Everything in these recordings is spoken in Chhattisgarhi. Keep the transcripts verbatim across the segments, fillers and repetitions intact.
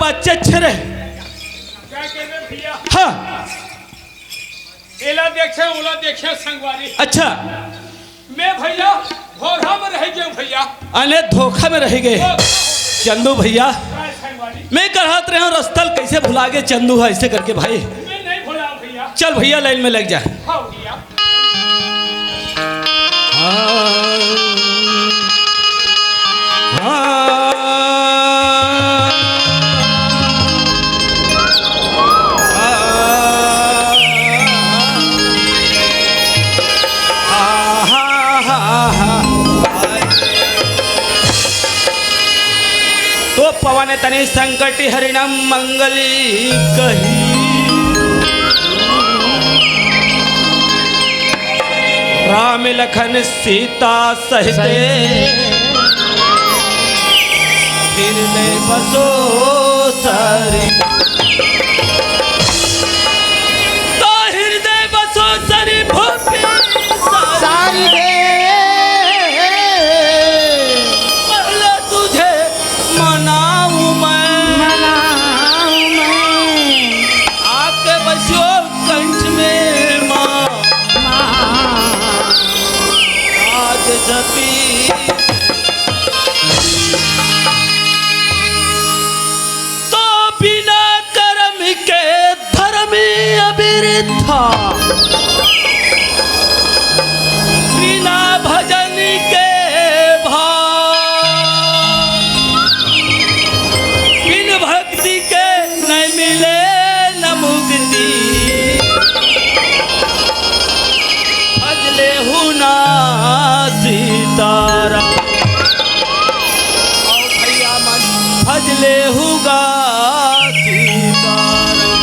अच्छा, अच्छा रे। क्या कह रहे भैया? हाँ। एला देखे, ओला देखे संगवारी। अच्छा। मैं भैया धोखा में रह गया भैया। अने धोखा में रह गए। धोखा हो गया। चंदू भैया, काय संगवारी? मैं कहत रहे हूँ रस्तल कैसे भुला गए चंदू है ऐसे करके भाई। मैं नहीं भुला भैया। चल भैया लाइन में लग जा। हाँ भैया। तो पवन तनय संकट हरिणम मंगली कही। राम लखन सीता सहित हृदय बसो सारी। तो हृदय बसो सारी भूपी सारी। सारी दे। पहले तुझे मनाऊं मैं। मनाऊं मैं। आके बसो कंठ में माँ। माँ। आज जपी तो बिना कर्म के धर्म अबिरथा। बिना भजन के भाव, बिन भक्ति के नहीं मिले न मुक्ति। भजले हूँ ना सीताराम। आओ भैया मन, भजले हूँ गा सीताराम।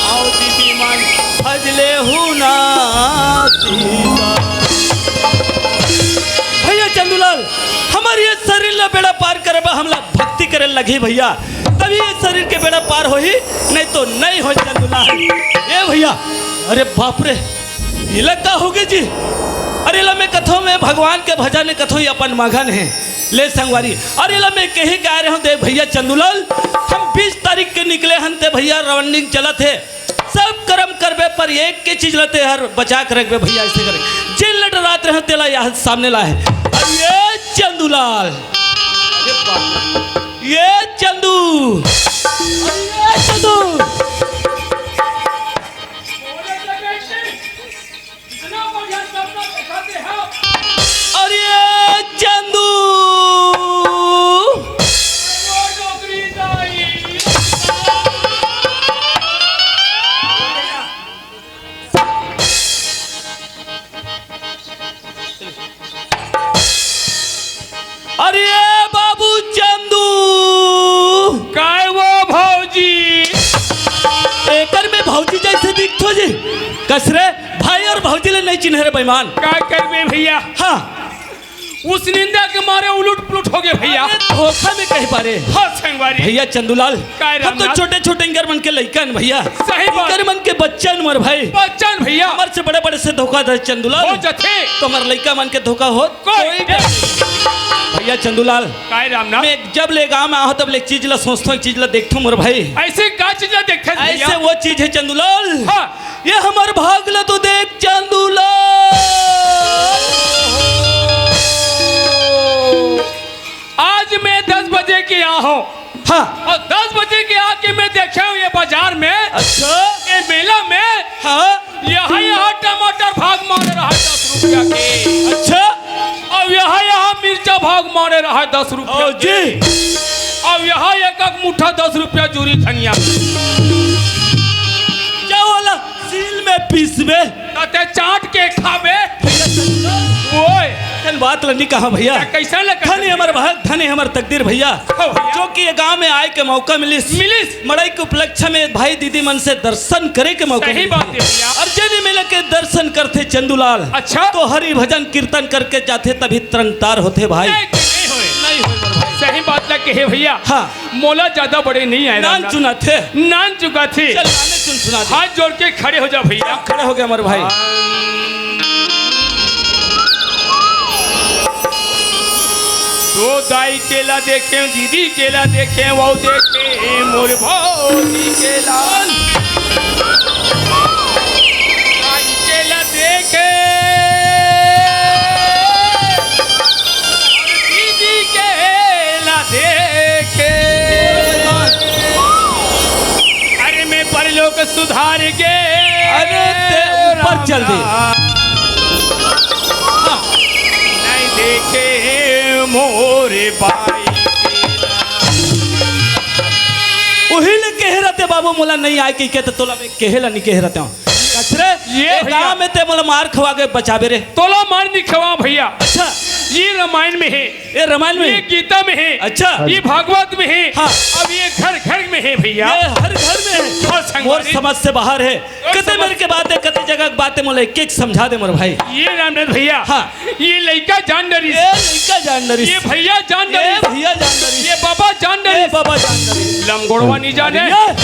आओ दीदी मन, भजले हूँ ना सीताराम। भैया चंदूलाल, हमर ये शरीर ला बेड़ा पार करे बर हमला भक्ति करे लगही भैया, तभी ये शरीर के बेड़ा पार होही, नहीं तो नहीं हो चंदूलाल। ए भैया, अरे बाप रे, इला का होगे जी? अरे इला मैं कथों में भगवान के भजन कथों ही अपन मगन है। ले संगवारी, अरे इला मैं कहे के आ रहे हूँ, देख भैया चंदूलाल, हम बीस तारीख के निकले हन ते भैया रवंडिंग चलत है। सब कर्म करबे पर एक के चीज ला ते हर बचा के रखबे भैया, ऐसे करे। जे लट रात रहे तेला याद सामने लाए। अरे ये चंदूलाल, ये चंदू, अरे ये चंदू। अरे चंदू। अरे बाबू चंदू। काय वो भौजी? एकर में भौजी जैसे दिखथो जी। कस रे, भाई और भौजी ले नहीं चिन्हे रे बेईमान। काय करबे भैया? हाँ। उस निंदा के मारे उलट पुलट हो गए भैया। अरे धोखा में कह पारे। हाँ संगवारी। भैया चंदूलाल, काय हम तो रामनाथ? छोटे छोटे इंकर मन के लइकन भैया। सही बात। इंकर मन के बच्चन मर भाई। बच्चन भैया। हमर से बड़े बड़े से धोखा दे चंदूलाल। हो जथे। तो हमर लइका मन के धोखा हो। कोई कोई नहीं। भैया चंदूलाल, काय रामनाथ? मैं जब ले गाँव में आहो तब ले एक चीज ला सोचथो, एक चीज ला देखथो मोर भाई। ऐसे का चीज ला देखथे भैया? ऐसे वो चीज है चंदूलाल। हाँ। ये हमर भाग ला तो देख चंदूलाल। आज मैं दस बजे के आहो। हाँ। और दस बजे के आके मैं देखे हूँ ये बाजार में, अच्छा। ये मेला में, हाँ। यहाँ, यहाँ टमाटर भाग मारे रहा है दस रुपया के। अच्छा। अब यहाँ, यहाँ मिर्चा भाग मारे रहा है दस रुपया ओ, के। जी। अब यहाँ एक एक मुट्ठा दस रुपया जूरी धनिया। क्या वाला सील में पीसबे? ताते चाट के खाबे। भैया, ओए। कन बात ला नहीं कहा भैया। कैसा लगा? धन ही हमर भाग, धन ही हमर तकदीर भैया। हाँ भैया। जो कि ये गांव में आए के मौका मिलिस। मिलिस। मड़ई के उपलक्ष्य में भाई दीदी मन से दर्शन करे के मौका सही मिलिस। बात है भैया। और जे भी मिले के दर्शन करथे चंदूलाल। अच्छा। तो हरि भजन कीर्तन करके जाथे तभी तरंगतार होथे भाई। नहीं, नहीं होए। नहीं होए मेरे भाई। सही बात ला कहे भैया। हाँ। मोला ज्यादा बड़े नहीं आए नान रामनाथ। चुनाथे। नान चुकाथे। चल, नाने चुन सुना दे। हाथ जोड़ के खड़े हो जा भैया। खड़े हो गए हमारे भाई। तो दाई के ला देखे, दीदी के ला देखे, वो देखे मोर भौजी के ला। दाई के ला देखे, दीदी के ला देखे। अरे मैं परलोक सुधार के, अरे ते ऊपर चल दे। नहीं देखे मोरे बाई के। उही ले कहे रहते बाबू, मोला नहीं आए कहिके, त तोला मैं कहे ला नहीं कहे रहते हूँ। कचरे, ये ये भैया। गाँव में ते मोला मार खवा के बचाबे रे। तोला मार नहीं खवा भैया। अच्छा। ये रामायण में है। ये रामायण में? ये गीता में है। अच्छा। ये भागवत में है। हाँ। अब ये घर घर में है भैया। ये हर घर में है। हाँ, संगवारी। मोर समझ से बाहर है। कते मेर के बात है, कते जगह के बात है, मोला एक एक समझा दे मोर भाई। ये रामनाथ भैया। हाँ। ये लइका जान डरिस। ये लइका जान डरिस। ये भैया जान ये डरिस। भैया जान डरिस। ये बाबा जान ये डरिस। बाबा जान डरिस। लंगोड़वा नहीं जाने। अरे, अरे,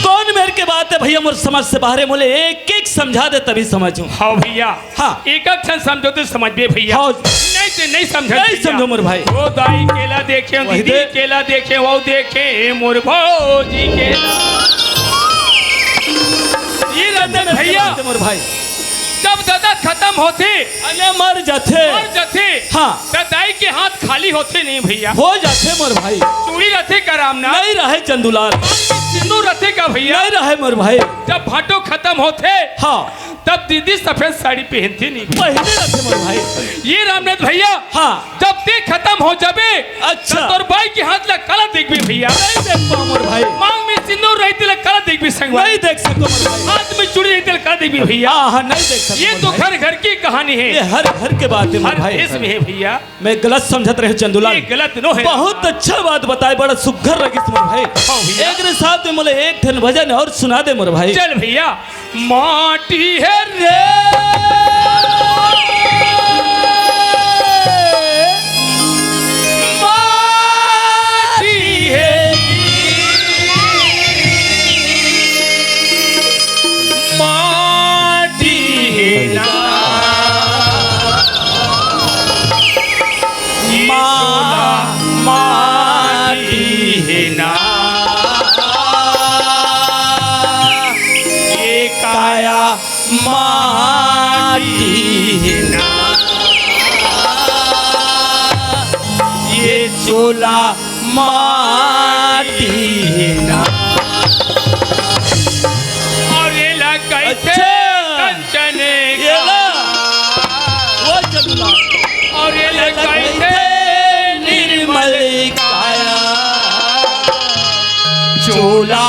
कौन मेर के बात है भैया, मोर समझ से बाहर है, मोला एक एक समझा दे तभी समझूं। हाँ भैया। हाँ। एक अक्षर समझो तो समझ बे भैया। हाँ। नहीं तो नहीं समझ नहीं भैया। समझो मोर भाई। वो दाई के ला देखे, वही दीदी दे। के ला देखे, वो देखे मोर भौजी के ला। ये रहते भैया। मोर भाई। जब ददा खत्म होथे, अरे मर जाथे। मर जाथे। हाँ। त दाई के हाथ खाली होथे नहीं भैया। हो जाथे मोर भाई। चूड़ी रहथे का रामनाथ? नहीं रहे चंदूलाल। सिंदूर रहथे का भैया? नहीं रहे मोर भाई। जब भाटो खत्म होथे, हाँ। तब दीदी सफेद साड़ी पहनती नहीं। पहने रहते मोर भाई। ये रामनाथ भैया, हाँ। जब ते खत्म हो जाबे, अच्छा। तब तोर बाई के हाथ ला काला देखबे भैया। नहीं देख पाओ मोर भाई। मांग में सिंदूर रही तेला काला देखबे संगवारी। नहीं देख सको मोर भाई। हाथ में चूड़ी रही तेला काला देखबे भैया। हाँ, हाँ, नहीं देख सको ये मोर तो भाई। घर घर की कहानी है। ये हर घर के बात है मोर हर भाई। देश में है भैया। मैं गलत समझत रहे चंदूलाल। ये गलत नो है। बहुत अच्छा बात बताए, बड़ा सुघर लगिस मोर भाई। हाँ भैया। एक रे साथ में मोला एक ठन भजन और सुना दे मोर भाई। चल भैया। माटी हे रे, माटी हे, माटी हे ना। मा-, माटी हे ना, ये काया माटी हे ना, ये चोला माटी हे ना। और ये ला कइसे अच्छा। कंचन ये ला। वो चंदूलाल। और ये ला कइसे निर्मल काया। चोला।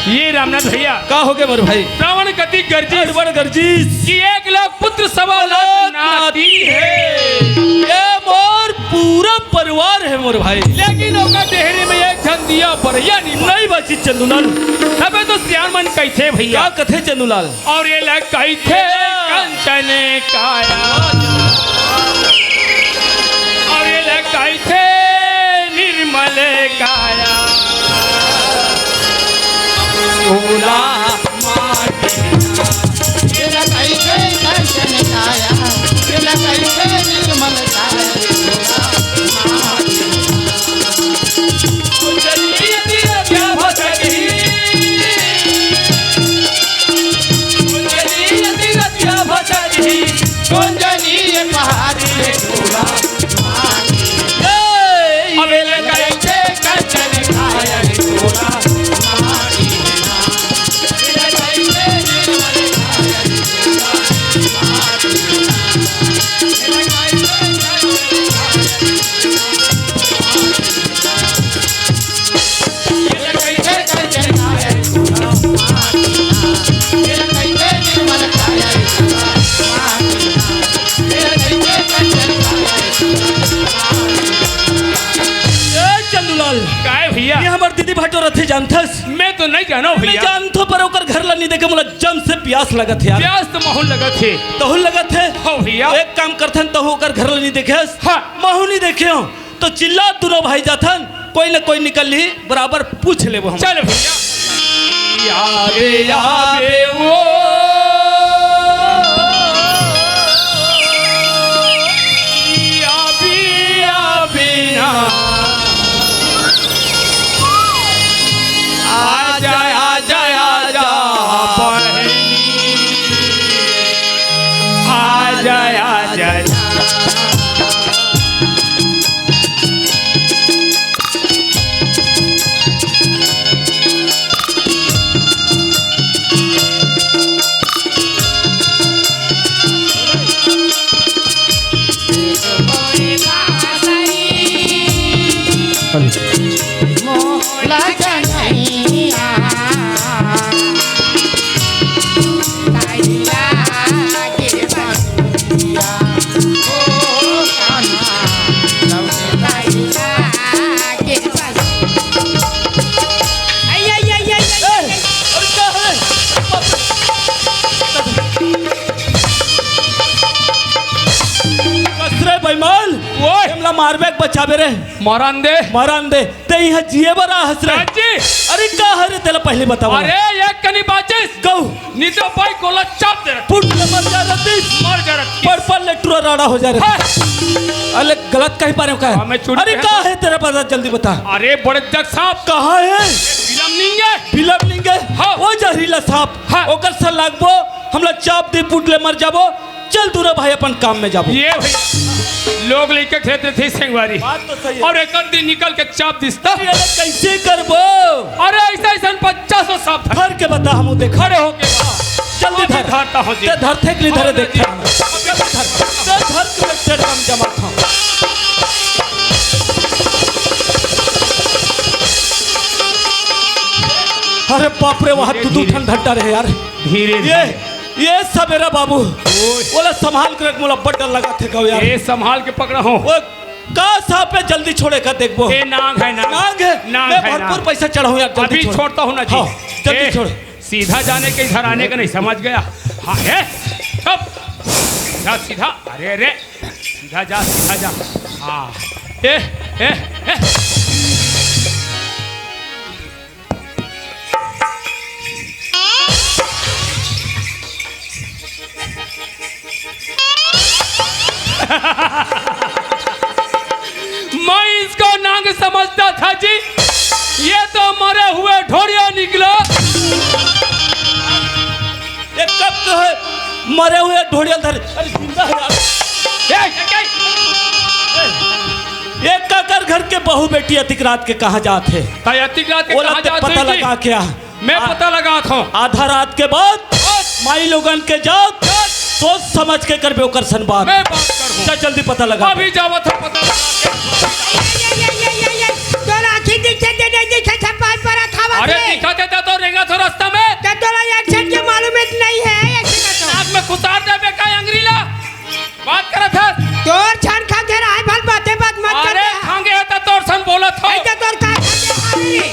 ये रामनाथ भैया, का हो गए मोर भाई? रावण कति गर्जिस, अड़बड़ गर्जिस। कि एक लाख पुत्र सवा लाख नाती हे। ये मोर पूरा परिवार हे मोर भाई। लेकिन ओकर डेहरी में एक झन दिया बरया नहीं बा। नहीं बाची चंदूलाल। तबे तो सियान मन कहिथे भैया। का कथे चंदूलाल? अउ ये ला कहिथे कंचन काया। अउ ये ला कहिथे निर्मल काया। भोला माटी। ये ला कहिथे कंचन काया। ये ला कहिथे निर्मल काया। भोला माटी। ए चंदूलाल, काय भैया? ये हमर दीदी भाटो रथे, जानथस? मैं तो नहीं जानव मैं भैया। जानथों, पर ओकर घर ला नहीं देखे, मोला जम से प्यास लगत हे यार। प्यास तो महू लगत हे। तहू लगत हे? हाँ भैया। एक काम करथन, तहू ओकर घर ला नहीं देखेस? हाँ। महू नहीं देखे हो, तो चिल्ला दुनों भाई जाथन, कोई न कोई निकल ली, बराबर पूछ लेबो हम। चल भैया। आबे, आबे, ओ, आबे, आबे ना। आजा, आजा, आजा, बहनी। आजा, आजा। कसरे बेईमान, ओए। हमला मारबे के बचाबे रे। मरन दे। मरन दे। ते इहाँ जिए बर आ हस रे। काजी। अरे का हरे तेला पहले बतावा। अरे एक कनी बाचिस। कहू। नी तो भाई गोला चाप दे रहत। फुट ले मर जा रहतिस। मर जा रहत। पड़ पड़ ले टुरा राड़ा हो जा रहत। हाँ। अरे गलत कही पारे का? हाँ, मैं चूड़ी अरे पहन का है तेरा पता जल्दी बता। अरे बड़े जग साहब। कहाँ है? बिलम निंगे। बिलम निंगे? हाँ। वो जहरीला सांप। हाँ। ओकर से लागबो, हमला चाप दे, फुट ले मर जाबो। चल दूनो भाई अपन काम में जाबो। ये भैया, लोग लेके खेत थे संगवारी। बात तो सही है। अउ एक दिन निकल के चाप दिस त। अरे कैसे करबो? अरे ऐसा ऐसा पचासों सांप था। धर के बता, हमू देखा। खड़े होके बता। जल्दी धर। धरता हूँ जी। ते धर थे कि नहीं धरे हाँ, देखता जी। हूँ। जल्दी धर। ते धर के मैं तेरे काम जमा था। अरे बाप रे, वहाँ धीरे, तू दू धीरे। ठन घंटा रहे यार। धीरे, ये धीरे। ये सबेरा बाबू, ओए। ओला संभाल के रख, मोला बड़ डर लगत हे कहो यार। ए, संभाल के पकड़ा हो। ओए, का सांप हे, जल्दी छोड़े का देखबो। ए, नांग है, नांग। नांग है? नांग मैं है, भरपूर नांग। पैसा चढ़ाऊं यार, जल्दी अभी छोड़। छोड़ता हूँ ना जी। हाँ, जल्दी ए, छोड़। सीधा जाने के, इधर आने का नहीं, समझ गया? हाँ, ए, चुप। सीधा, सीधा। अरे, अरे, सीधा जा, सीधा जा। हाँ। ए, ए, ए। मैं इसको नांग समझता था जी, ये तो मरे हुए ढोड़िया निकला। ये कब तो है मरे हुए ढोड़िया धर, अरे जिंदा है यार। ए, ए, ए। ए, ये काकर घर के बहू बेटी अतिक रात के कहाँ जात हे? ताई अतिक रात के ओला कहाँ ते जात पता हे जी? लगा क्या? मैं आ-, पता लगात हूँ। आधा रात के बाद बस। माई लोगन के जात, बस। सोच समझ के करबे ओकर सन बात। मैं बात करूँ। चल जल्दी पता लगा। अभी जावत हूँ पता लगा के। ये, ये, ये, ये, ये, ये, तोला आँखी दिखे ते नहीं दिखे, छपाई पर खावा अरे से। दिखा देता तो रेंगा थो रास्ता में। ते तोला एक झन के मालूम इत नहीं है, एक झन तो। नाक में खुसार दे बे का अंगरी ला। बात करत हस। तोर छन खा के रहा है, भल बाते बात मत कर अरे दे। खांगे है त तोर सन बोलत हो। ऐसे तोर का खांगे है?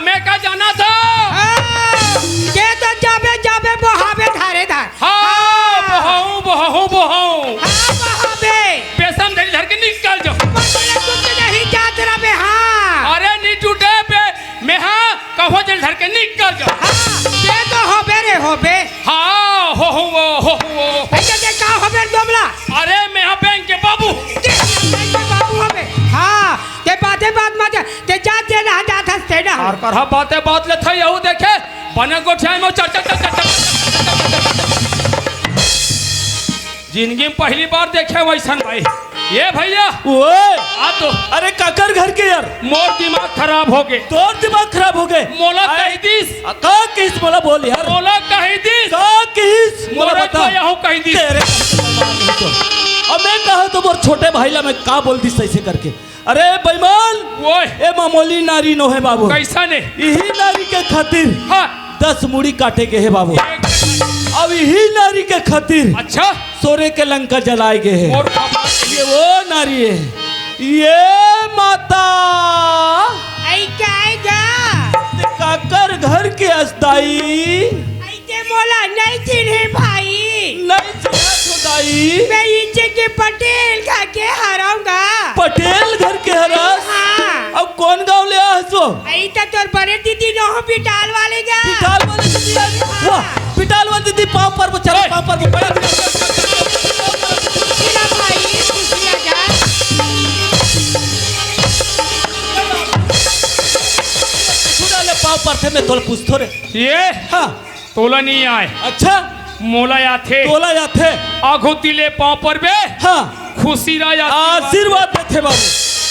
मैं का जानथों? हाँ, के तो जाबे, जाबे, बोहाबे धारे धार। हाँ, हाँ। बोहाऊं, बोहाऊं, बोहाऊं। हाँ, बोहाबे। बेसन धरी धर के निकल जाओ। मतलब तू तो नहीं जात रहा बे, हाँ। अरे, नहीं टूटे बे, मैं हाँ, कहो जल धर के निकल जाओ। हाँ, के तो होबे रे, होबे। हाँ, हो, हो, वो, हो, हो, वो। ऐसे के का होबे रे दोमला? अरे, मैं हाँ बैंक के बाबू। के बैंक के बाबू होबे। हाँ, के बाते बात मत, के जात दे रहा, जात हंसते ना। और करहा बाते बात ले था, यहू देखे, बने गोठिया में चल, चल, चल। जिंदगी में पहली बार देखे वैसन भाई। ये भैया, ओए, आ तो अरे काकर घर के यार। मोर दिमाग खराब हो गए। तोर दिमाग खराब हो गए। मोला आए, कह दिस। आ, का किस मोला बोल यार। मोला कह दिस। का किस मोला मोला बता। तो यहू कह दिस। तेरे अब मैं कहा तो मोर छोटे भाई ला मैं का बोल दिस ऐसे करके। अरे बेईमान, ओए। ए मामूली नारी नो हे बाबू। कैसा ने? इही नारी के खातिर हाँ। दस मुड़ी काटे गे हे बाबू। एक अब इही नारी के खातिर अच्छा। सोरे के लंका जलाए गे हे। और बाबा ये वो नारी हे। ये माता। आई का, आई का? काकर घर के असदाई। आई ते मोला नहीं चिन्हे भाई। नहीं चिन्हत हो दाई। मैं इज्जे के पटेल घर के हरंव गा। पटेल घर के हरस? हाँ। अब कौन गांव ले आहस वो? आई त तोर बड़े दीदी नोह पिटाल वाले गा। पिटाल वाले दीदी आ गई। हाँ। वाह, पिटाल वाले दीदी पाँव पर वो चला, ओए। पाँव पर वो पड़ा। खुशी रहा भाई, खुशी रहा जा। छुड़ा ले पाँव पर थे, मैं तोला पूछथों रे। ये? हाँ। तोला नहीं आए। अच्छा। मोला आथे। तोला आथे। आघू तिले पाँव परबे। हाँ। खुशी रहा या आशीर्वाद देथे बाबू।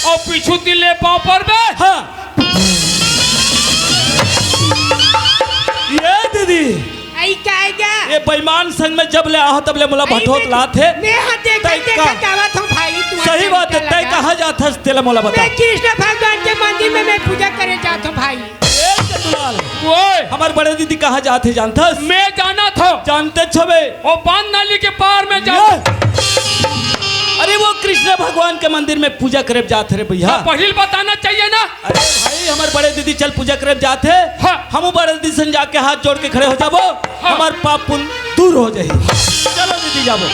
और पीछू तिले पाँव परबे। हाँ। ये दीदी। आई का, आई का? ये बेईमान संग में जब ले आहो तब ले मोला आई भटोत मैं, लात हे। मैं हाँ देखत, तै देखत का? आवत हूँ भाई, तू सही बात हे, तै कहाँ जात हस तेला मोला बता। मैं कृष्ण भगवान के मंदिर में मैं पूजा करे जात हूँ भाई। ए चंदूलाल, ओए। हमर बड़े दीदी कहाँ जात हे जानथस? मैं जानथों। जानते छबे? वो बांध नाली के पार में जात। ये? अरे वो कृष्ण भगवान के मंदिर में पूजा करे जात हे रे भैया। तो पहले बताना चाहिए ना। अरे भाई, हमर बड़े दीदी चल पूजा करे जात हे। हाँ। हमू बड़े दीदी संग जाके हाथ जोड़ के खड़े हो जाबो। हाँ। हमर पाप पुण्य दूर हो जाही। चलो दीदी जाबो।